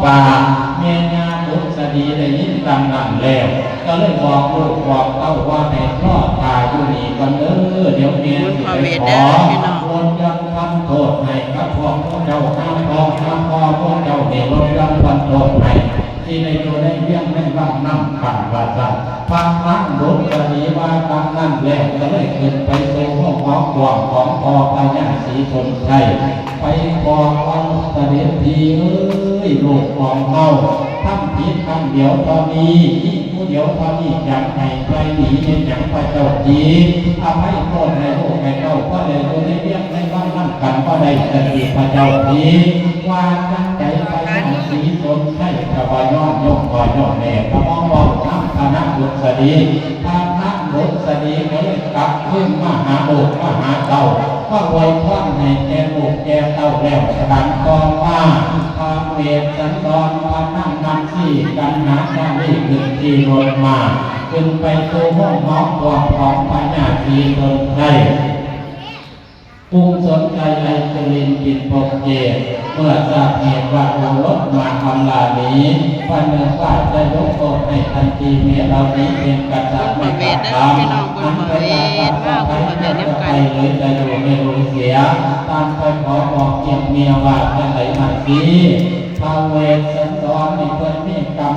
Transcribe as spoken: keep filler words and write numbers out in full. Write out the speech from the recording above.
ป่า แม่ย่าดุษฎีได้ยินดังนั้นแล้ว ก็เลยบอกลูกบอกเต้าว่าให้รอท่าอยู่นี่ก่อนเด้อ เดี๋ยวแม่สิไปขอลดหย่อนผ่อนโทษให้กับพวกหมู่เจ้า หาพ่อหาพ่อหมู่เจ้าให้ลดหย่อนผ่อนโทษให้ สิได้อยู่ในเวียงในวังนำกันว่าซั่น พระนางดุษฎีว่าตามนั้นแล้ว ก็เลยขึ้นไปสู่ห้องหอกว้างของพ่อพญาศรีสนชัย ไปขอว่า เสด็จพี่เอ้ย ลูกของเฮาทำผิดครั้งเดียวเท่านี้ มีผู้เดียวเท่านี้ จักให้ไปหนี เฮ็ดหยังพระเจ้าคิด อภัยโทษให้ลูกให้เต้า เพราะได้อยู่ในเวียงในวังนำกัน บ่ได้สติพระเจ้าคิด ว่าจั่งใด พญาศรีสนชัยก็บ่ยอม ยกพ่อยกแม่ ก็มองเว้านำพระนางดุษฎี พระนางดุษฎีก็เลยกลับคืนมาหาลูกมาหาเต้า มาอวยพรให้แก่ลูกแก่เต้าแล้ว ครั้นต่อมา พระเวสสันดร พระนางมัตสี กันหามาลีขึ้นขี่รถม้า ขึ้นไปสู่ห้องหอกว้างของพญาศรีสนชัย กรุงสนชัย ไอจุลินทร์ ปิ่นปกเกต เมื่อทราบเหตุว่าโอรสมาอำลาหนี พระนางว่าจะยกโทษให้ทันที แม้เรานี้เป็นกษัตริย์ไม่กล้าทำ อันไปกษัตริย์ก็ไป เมื่อจะไปเลยจะอยู่ไม่รู้เสีย ตามไปขอบอกเพียงเมียว่าจะไหนมาสิ พระเวสสันดรนี่เพิ่นมีกรรม